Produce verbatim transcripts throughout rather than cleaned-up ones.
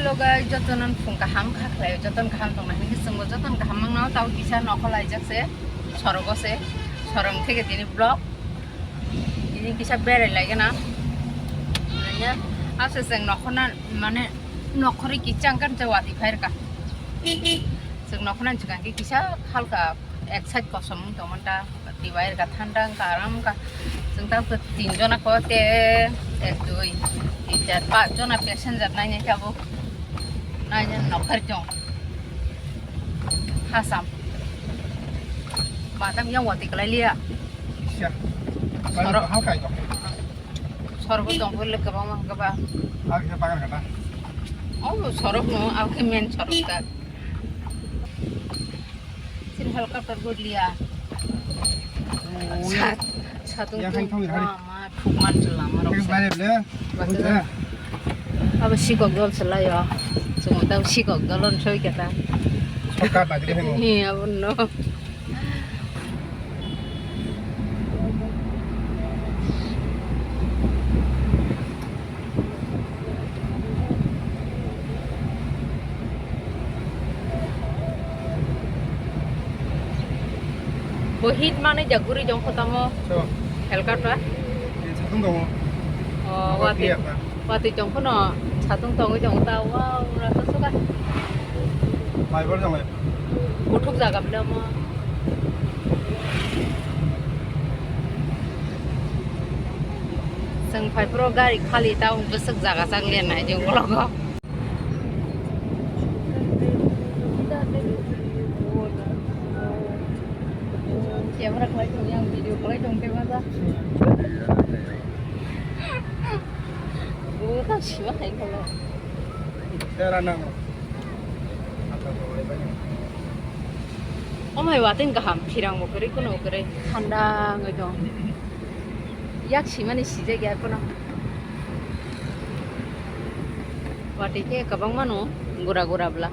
Hello guys, jotono phung kaham kha khlai, jotono kaham tongna hinwi chwngbo jotono kaham mangno. Tao kisa nokho laijak se, sorogo se, sorong theke tini vlog tini kisa berai lai gana. Nanya ase chwng nokho na mane nokhorwi kichang kan je wati phair ka. Chwng nokho na chwng kisa halka excited kosom tongmanta. Tibai ka thanda wngkha, aram wngkha. Chwng tamo tin jona ko te, ek, dui, tin, char, panch jona passenger nainai khe abo. Nainai nokhar chwng. Hasam. Matam yang wati kalai liya. Siya. Soro. Halka ito. Sorok tong bole kwbangma kwbang. Ag khe bagan kata. Oh, sorok no, ag khe main sorok ta. Sini helicopter go liya. Oh, ya. Sat, satung yang tu. Yang thong hari. Ma, ma, thuk man chula ma rok. Yang se. Bayar le. Basa. Abo sikok dol sela yo. Chuma ta sikok dol on soi kata. Shortcut na gede hemo. Iya, abo no. Bo hit mane ja guri jong kho tamo. So. Helka ta? Ni satung tongo. Oh, abo wati. Clear ta. Wati jong kho no satung tongwi jong ta. Wow, rasa suka. Mai bor jong le. Uthuk jaga bela mo. Chwng phai phuru gari khali ta bwswk jaga chang le nai jwng ulo go. Camera khlai tong yang video khlai tong te ma da. Bo ta sima khai kholo. Tera nang. O mai wateng kaham, phirang bo kwrwi, kuno kwrwi, thanda wngwi tong. Yak simani sijak ya kuno. Watwi khe kwbangma no gura gura bla.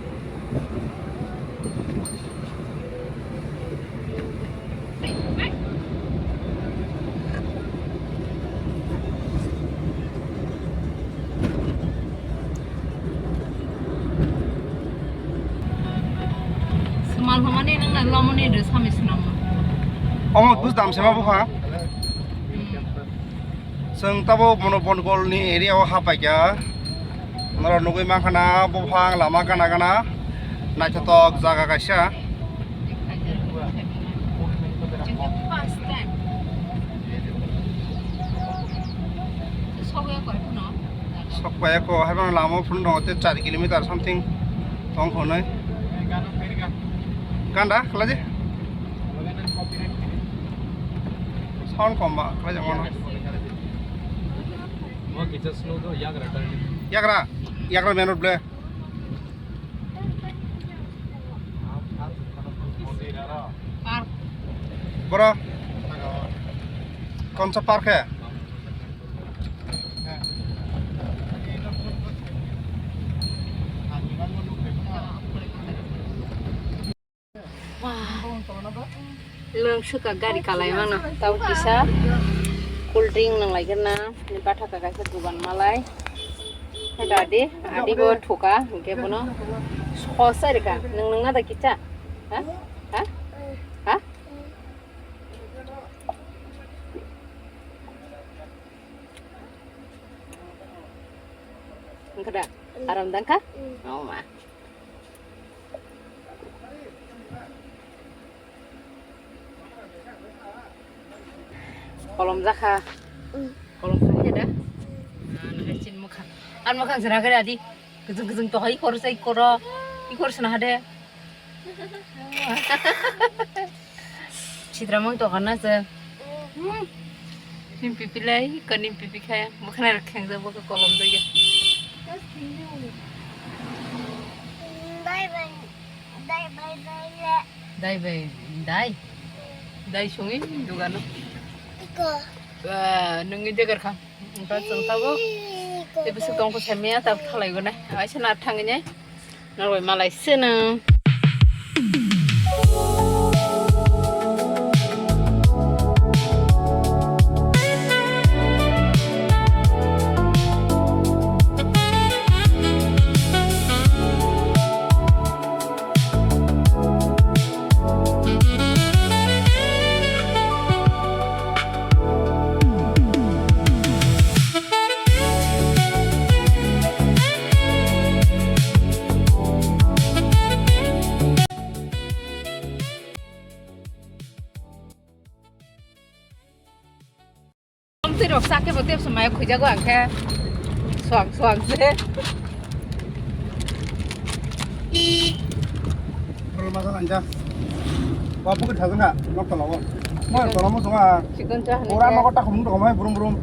Smal hamani nang na lomoni de sami sinamo. Omo bus dam sema bupha. Hmm. Chwng tabo bono Bongol ni area o hapaikha. Norok nugwi mankha na buphang lama gana gana naithotok jaga kaisa. First time. Sok paya ko, hai bang lama phun dong te char kilometer something tong khonai. Ganda khlaje. Sound kom ba khlai jang mano. Yagra, yagra main road ble. Park. Boro. Konsa park he? Wow. Lwng swkha gari kalai mano. Tabo kisa cool drink nang lai khe na. Ni bathaka kaisa dugan malai. Hai da adi, adi bo thuka, hwnkhe bono sosa rika. Nwng nwngna da kicha? Ha? Ha? Ha? Wngkha da? Aram dangkha? Oh ma. Kolom jakha. Kolom jakha da? Ah, nang chin mukha. Ar mukha jra kare adi. Kujung kujung to hai kor sai koro. I kor sana hade. Chitra mang to kana se. Hmm. Nim pipi lai, ko nim pipi khaya. Bukhana rakheng ja buka kolom dege. Bye bye. Dai bai dai le. Dai bai dai. Dai songi dugano. Iko. Ba nungi jagar kha. Engka chwng tabo. Iko. Tei bwswk tongkho samya tab thalai gone. Aisa na thangni. Norbai malai seno. Mai khujago ang khe suang suang se. Bro, masa kanja. Wa buku thajana, nok tolao. Mo tolamo songa. Chicken cha. Ora nok ta khum dong mai brum brum.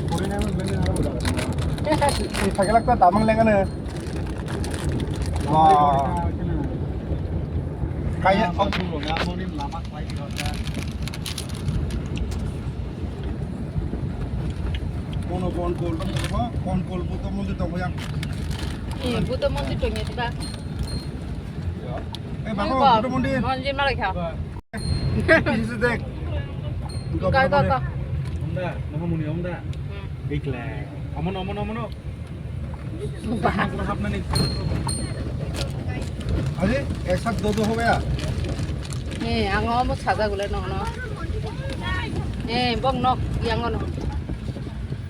Puri na bende na. Ni thagela ta tamang lengane. Wa. Kaya. Kono kon kol, kon kol Buddha mondir tong yang. Eh, Buddha mondir tong ya, ba. Eh, bako, Buddha mondir. Mondir malah kya? Ini sedek. Kau, kau, kau. Omda, nama muni omda. Hmm. Ikle. Amono, amono, amono. Aji, ek saath do do ho gaya. Eh, ang omo saja gule nokno. Eh, bok nok yang ono.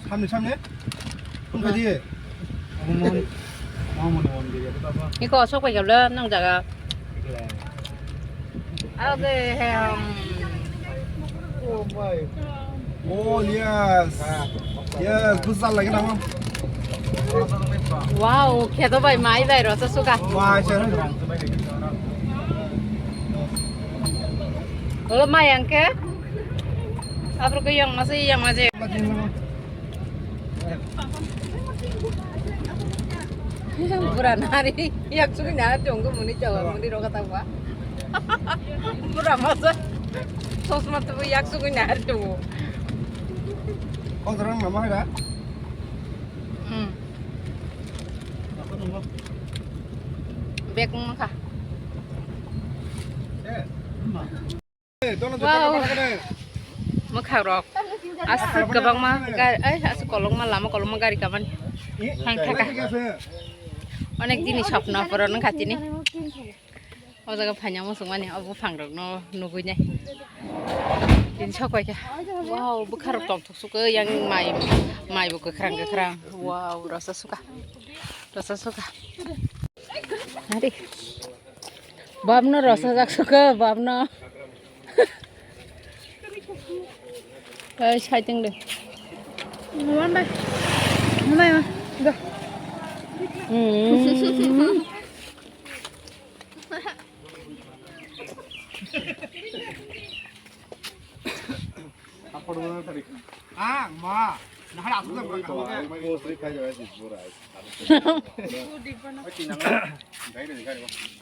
Samne, samne. Phone kha diye. Iko sok pai gabla nang jaga. Oke, hem. Oh my. Oh yes. Yes, besar lagi nama. Wow, kheto bai mai bai rasa suka. Wah, sir. Olo mai yang ke? Apa ke yang masih yang masih? Bura nari, yak sugui nari tonggo muni chawa, muni roga tangwa. Bura masa, sosma tubu yak sugui nari tonggo. Kau terang nama ada? Hmm. Bek mangkha. Eh, Wow. Mwkhang rok aswk kwbangma gari, ai, aswk kolokma, lama kolokma gari kamani. Thang thaka. Onek dini swpno pura wngkha tini. O jaga phaina muchungmani, o buphang rokno nugui nai. Tini sok pai kha. Wow, bwkha rok tongthok sukha, yang mai, mai bo kwkhwrang kwkhwrang. Wow, rasa sukha. Rasa sukha. Hari. Babno rasa jak sukha, babno. Ai, saiting de. One by. One by one. Go. Hmm. Ah, ma. Nah, aku tak pernah.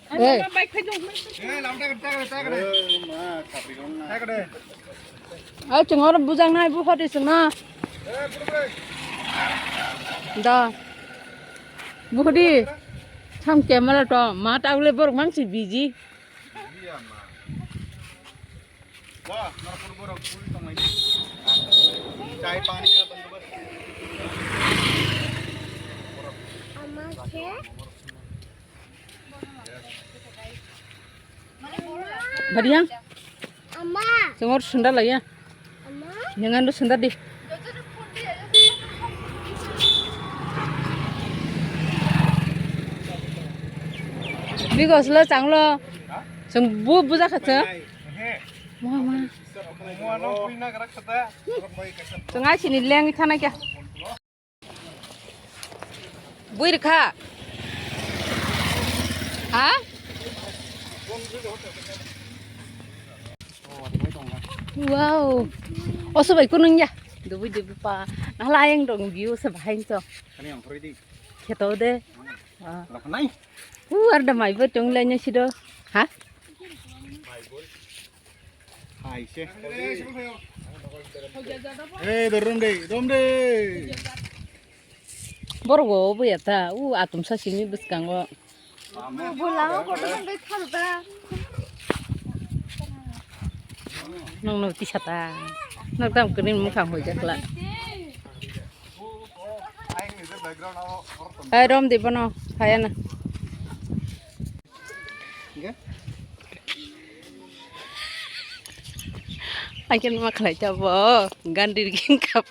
Hey. Aw, chwng oro bujang nai, bu photo swngna. Da. Bukhudi. Tham camera to, ma taule borok mang si busy. Chai pani ka bandobast. Badiya? Ama. Chwng oro sunda laiya. Ama. Nyangan do sunda di. Bigos lo changlo. Chwng bu buja kha chwng. Mama. Chwng ai sini leng thana kya. Bui rikha. Ha? Wow. Oso bai kunung ya. Dubu dubu pa. Nala ayang dong view se bahai to. Kani ang pori di. Kheto de. Ah. Rok nai. U ar da mai bo tong le nya sido. Ha? Hai se. Eh, do rom de, rom de. Borok bo obo ya ta, u atumsa simi bwskango. Bo lama kotor bai tharo ta. Nong nong tisa ta. Nong tam kini mukhang hoi jakla. Hai rom de bono, hai na. Hingke? Ai, khe ma khlai ta bo, gandri ring kap.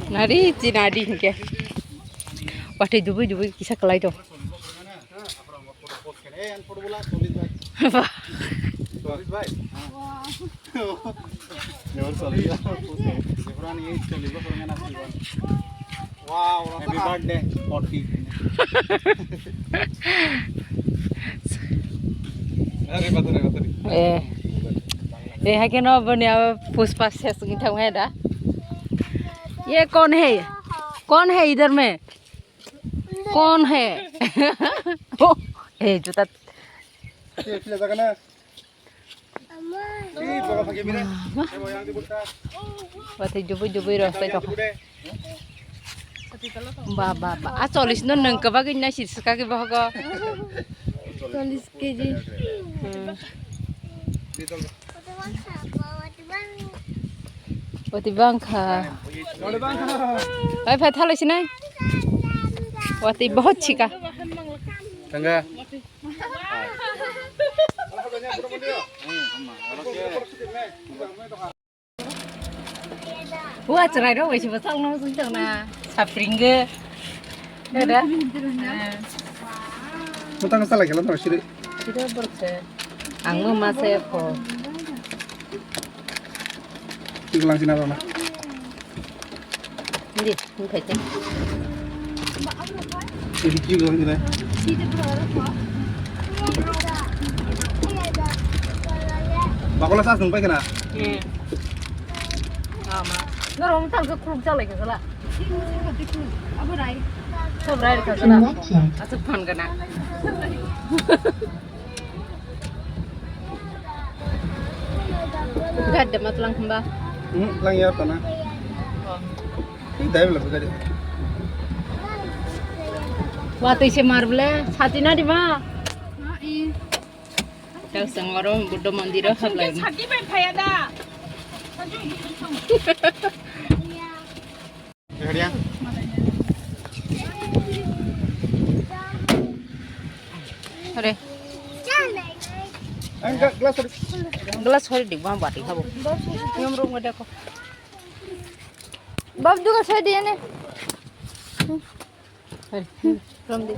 Nari, chi nari hingke. Watwi dubui dubui kisa khlai do. Ba. Wow, happy birthday, forty. Are, battery, battery. Eh. Eh, hai keno bani abo pushpa ses wngwi thang hai da. Ye kon hai? Kon hai idhar mein? Kon hai? Oh, eh, juta. Ye, pila jaga na? Watwi jubui jubui rw sai tongkha. Ba, ba, ba. A, chollish no nwng kwbagwi nai si swkagwi bohogo. Chollish K G. Hmm. Watwi bangkha. Bai phai thalai sinai. Watwi bohot chika. Tanga. Wa chwrai rok bai se bwsakno song tong na. Sapring ge. Dada. Butang sa lagi lo siri. Sida borok se. Ang mo ma se ko. Tigulang sina rona. Hindi, hindi kaya. Hindi tigulang sina. Bakola sas nung pai kana? Hmm. Ama. Norong tang ke kruk jalai ke sala. Abo rai. Sob rai ka sala. Asuk phan kana. Gade matlang khamba. Hmm, lang ya tana. Oh. Ini dai belum gade. Watwi se mar bole, sati na di ma. Tang sang oro Buddha mandir o hablai. Sati bai phaya da. Are. Glass hori di, bang bati habo. Niam rong ada ko. Bab juga saya dia nih. Are. Rom di.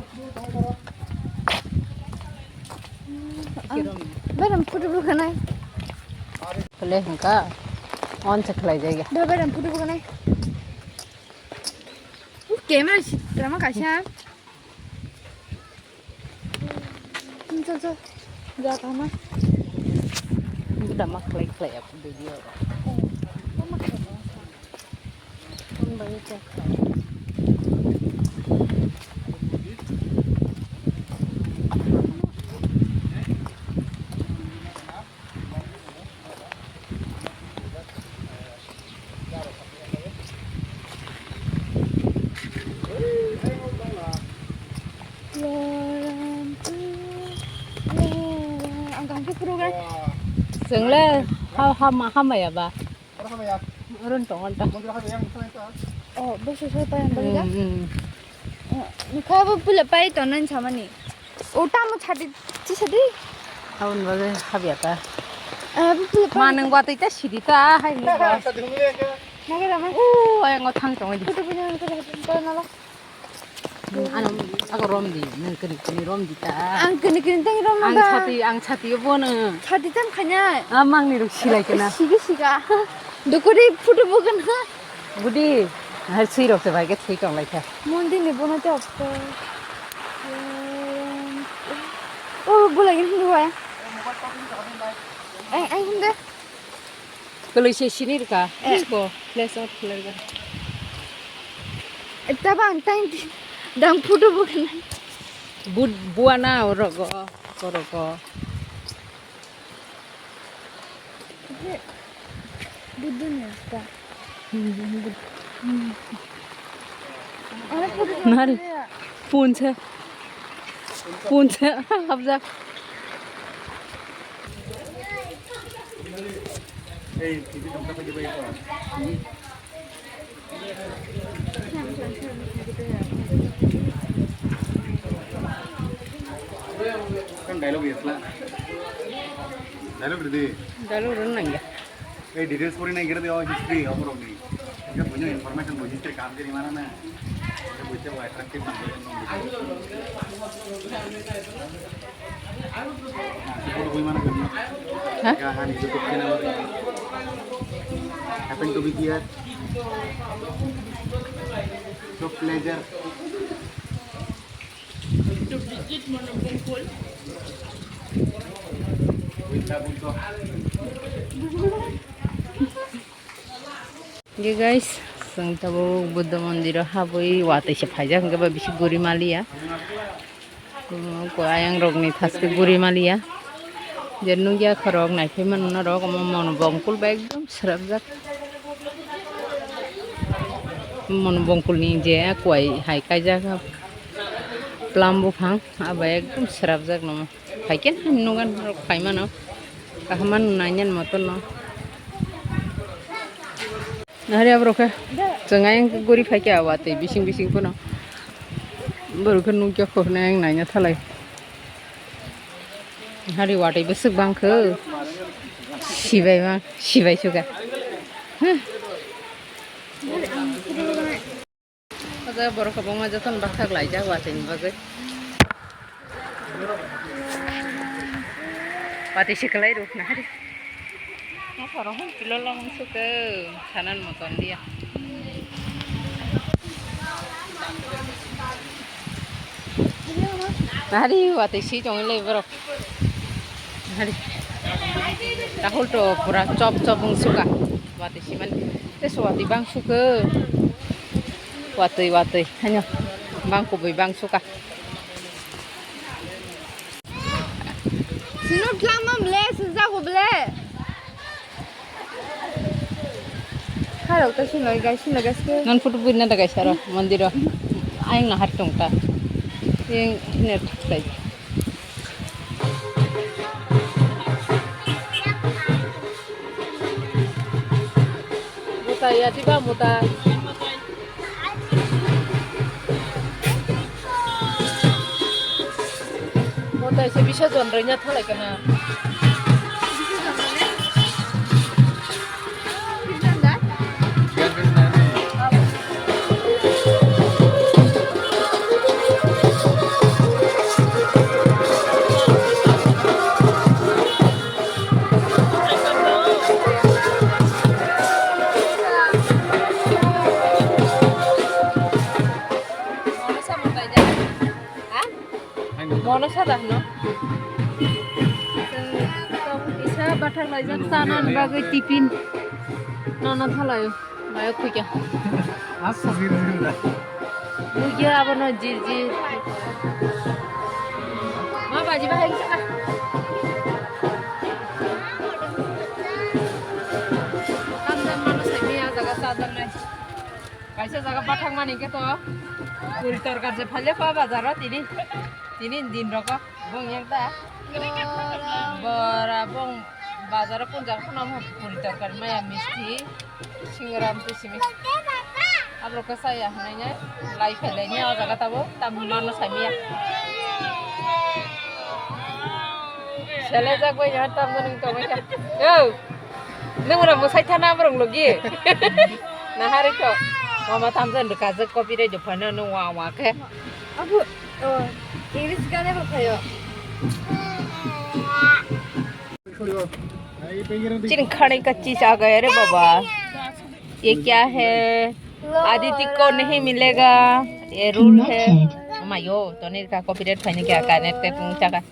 Baram photo bu kanai. Kale hangka. On se khlai jai. Baram photo bu kanai. Camera si drama kaisa. Chal, chal. Ja, tama. Drama khlai khlai aku video. Ang kaham khe phuru gai. Chwng le ha, ha, ma, hamaya ba. Oro wng tongo nta. Oh, boso soi pai ang bari da? Hmm, hmm. Kha bo pula pai to nan samani. O tamo chadi, chi chadi. Aboni bagwi habya ta. Ah, bo pula pai. Ma nwng watwi ta sidi ta hai ni. Nagara ma. O, ayang o thang tongo di. Photo punya ko da ko na la. Ano, ako rom di, nwng kini kini rom di ta. Ang kini kini tang rom ang na da. Chati, ang chati bo no. Chati tam khanya. Amang ni ruk silai kena. Siga siga. Dukuri photo bo kena. Budi, hai sui rok se bai ke sui tong lai kha. Mondi ni bono te okto. Oh, bulai ni hindu wa. Ai, ai, hindu. Kwlwi se sini rwkha. Eh. Iko, flash out khlai rwkha. Tabang time dang photo bo khnai. But buana rogo, rogo. Buddha ni ta. Nari. Punse. Punse. Habjak. Kan dialogue ya, Sla. Dialogue ready. Dialogue run nang ya. Ei, details pori nai gere de, o history, o borok ni. Ega buino information bo history kam kari mana na. Ega buite bo attractive. Ha? Ega hani YouTube channel. Happen to be here. So pleasure. With the Buddha. Ge guys, chwng tabuk Buddha mondiro habwi watwi se phaijak, hwnkhe ba bisi guri maliya. Ko ayang rokni thaske guri maliya. Je nukya khorok naiphai mano norok, omo mono bongkul ba ekdom srapjak. Mono bongkulni je kuai hai kaijak, plum buphang, abo ekdom srapjak namo. Haikhe nugan norok phaimano, kaham mano nainani motorno. Nahari aborok khe chwng ayang guri phaikhe watwi bising bising phano. Borok khe nukya khoroknwi ayang naina thalai. Hari watwi bwswk bangkhe sibai ma sibai suga. Oja borok kwbangma jotono bakthak laijak watwi ni bagwi. Watwi se kwlai rw nahari. Nokhorok hwn pilol long sukhe sanan moton dia. Nahari watwi si tongwi lai borok. Nahari. Rahul to pura chop chop wng suka. Watwi si mani. Te so watwi bang sukhe. Watwi watwi. Hanyo. Bang kubui bang suka. Sino tlamam le, sujak ble. Haro ta sino guys, sino guys ke. Non photo buina da guys aro mondiro. Ayang na har tong ta. Yang net play. Muta ya diba muta. Muta ise bisa jon renya thalai kana. Mono sada hino. Isa bathang laijak sana bagwi tiffin. Nono thalayo. Mayo khuikya. Asa sir sir da. Buya abono jir jir. Ma baji bahai saka. Tamjak mano saimi a jaga chajaknai. Kaisa jaga bathang mani khe to. Puri torkar je phalya pa bazaro tini. Tini din roko. Bong yang ta. Bora bong bazaro kun jaga phano puri torkar maya misti. Singram tu simi. Abro kasa ya hanai nai. Lai phalai ni o jaga tabo. Tam mano saimi ya. Sele jak bai ya tam nang to mai. Yo. Nung ora musai thana borok logi. Nahari ko. Mama tamjan de kajak kopi re de phano nung wa wa ke. Abu, oh, English gane bo phayo. Chini khane ka cheez aa gaya re baba. Ye kya hai? Aditi ko nahi milega. Ye rule hai. Mayo, tonir ka copyright phaini kya connected nung chaka.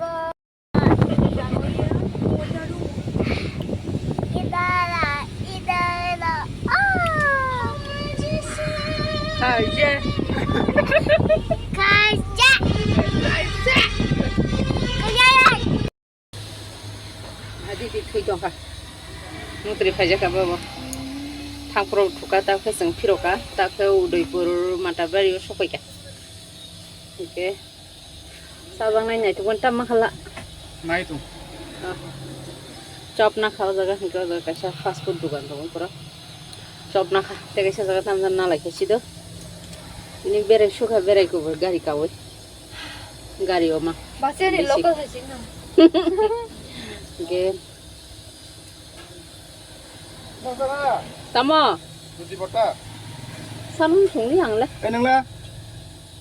Aditi thwi tongkha. Mutri phaijak kha bobo. Thangphro thuka, ta khe chwng phiroka, ta khe Udaipur Matabari o sokoi kha. Hwnkhe. Chajaknai naithok mani tamma khala. Naithok. Ah. Chop nakha o jaga, hwnkhe o jaga kaisa fast food dukan tongo borok. Chop nakha, tei kaisa jaga tamjani nalai khe sido. Ini berai sukha, berai kubui gari kaui. Gari o ma. Basi ni local hai sing na. Hwnkhe. Tamo? Ruti bota. Samung sungni ang le. Eh, nang la?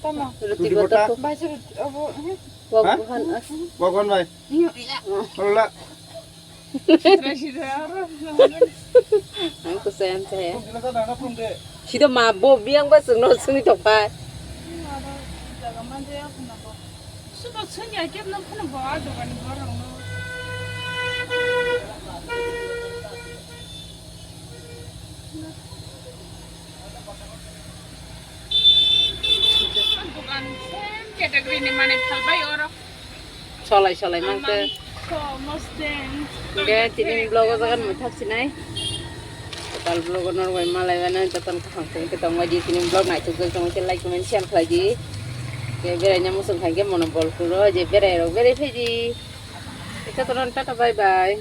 Tamo? Ruti bota. Bai se ruti, abo, eh. Wak buhan as. Wak buhan bai. Iyo, iya. Kalau la. Sira, sira, aro. Ang kusa yang saya. Sida ma bo biang ba sungno sungni tokpai. Solai solai mangte. Hingke tini vlog o jaga nung thak sinai. Total vlog o norok bai malai mano, jotono kaham tong khe tong bai di. Tini vlog naithok jak tong khe like, comment, share khlai di. Ke berai na muchung khai khe mono bol kuro je berai rok berai phai di. Jotono tata bye bye.